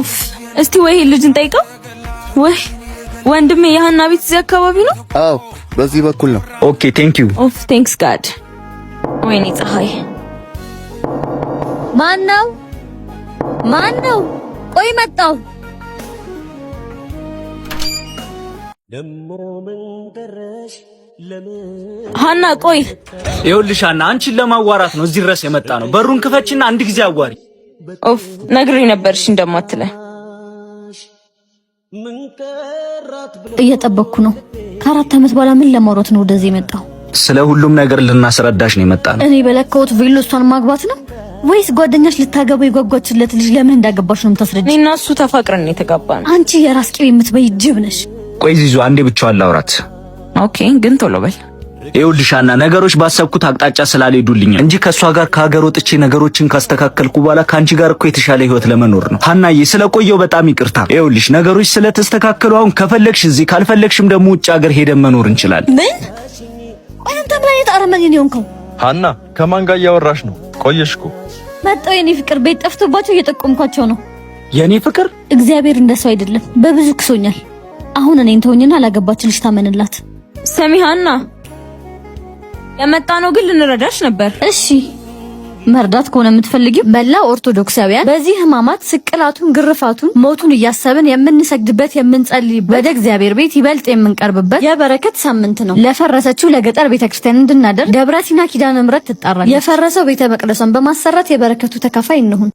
ኦፍ፣ እስቲ ወይ ልጅን ጠይቀው። ወይ ወንድሜ፣ የሀና ቤት እዚህ አካባቢ ነው? አዎ፣ በዚህ በኩል ነው። Okay, thank you። ኦፍ፣ thanks God። ወይኔ ፀሐይ። ማን ነው? ማን ነው? ቆይ መጣው። ሀና ቆይ። ይኸውልሽ ሀና፣ አንቺን ለማዋራት ነው እዚህ ድረስ የመጣ ነው። በሩን ክፈችና አንድ ጊዜ አዋሪ። ኦፍ፣ ነግሬ ነበር እሺ እንደማትለኝ። እየጠበቅኩ ነው። ከ4 ዓመት በኋላ ምን ለማውራት ነው ወደዚህ የመጣው? ስለ ሁሉም ነገር ልናስረዳሽ ነው የመጣ ነው። እኔ በለካሁት ቬሎ እሷን ማግባት ነው ወይስ ጓደኛሽ ልታገባው የጓጓችለት ልጅ ለምን እንዳገባሽ ነው የምታስረጅ? እኔና እሱ ተፋቅረን የተጋባ ነው። አንቺ የራስ ቅቤ የምትበይ ጅብ ነሽ። ቆይ ዚዙ፣ አንዴ ብቻዋን ላውራት። Okay፣ ግን ቶሎ በል። ይኸውልሽ ሀና፣ ነገሮች ባሰብኩት አቅጣጫ ስላልሄዱልኝ እንጂ ከእሷ ጋር ከሀገር ወጥቼ ነገሮችን ካስተካከልኩ በኋላ ከአንቺ ጋር እኮ የተሻለ ህይወት ለመኖር ነው። ሀናዬ፣ ስለቆየው በጣም ይቅርታ። ይኸውልሽ ነገሮች ስለተስተካከሉ አሁን ከፈለግሽ እዚህ ካልፈለግሽም ደግሞ ውጭ ሀገር ሄደን መኖር እንችላለን። ምን? ቆይ አንተ ምን አይነት አረመኔ ነው የሆንከው? ሀና፣ ከማን ጋር እያወራሽ ነው? ቆየሽ እኮ። መጣው የኔ ፍቅር፣ ቤት ጠፍቶባቸው እየጠቆምኳቸው ነው። የኔ ፍቅር። እግዚአብሔር እንደሰው አይደለም፣ በብዙ ክሶኛል። አሁን እኔን ተውኝና ላገባች ልጅ ታመንላት። ሰሚ ሀና፣ የመጣ ነው ግን ልንረዳሽ ነበር። እሺ፣ መርዳት ከሆነ የምትፈልጊው መላው ኦርቶዶክሳውያን በዚህ ሕማማት ስቅላቱን፣ ግርፋቱን፣ ሞቱን እያሰብን የምንሰግድበት፣ የምንጸልይበት፣ ወደ እግዚአብሔር ቤት ይበልጥ የምንቀርብበት የበረከት ሳምንት ነው። ለፈረሰችው ለገጠር ቤተክርስቲያን እንድናደርግ ደብረ ሲና ኪዳነ ምሕረት ትጣራለች። የፈረሰው ቤተ መቅደሷን በማሰራት የበረከቱ ተካፋይ እንሁን።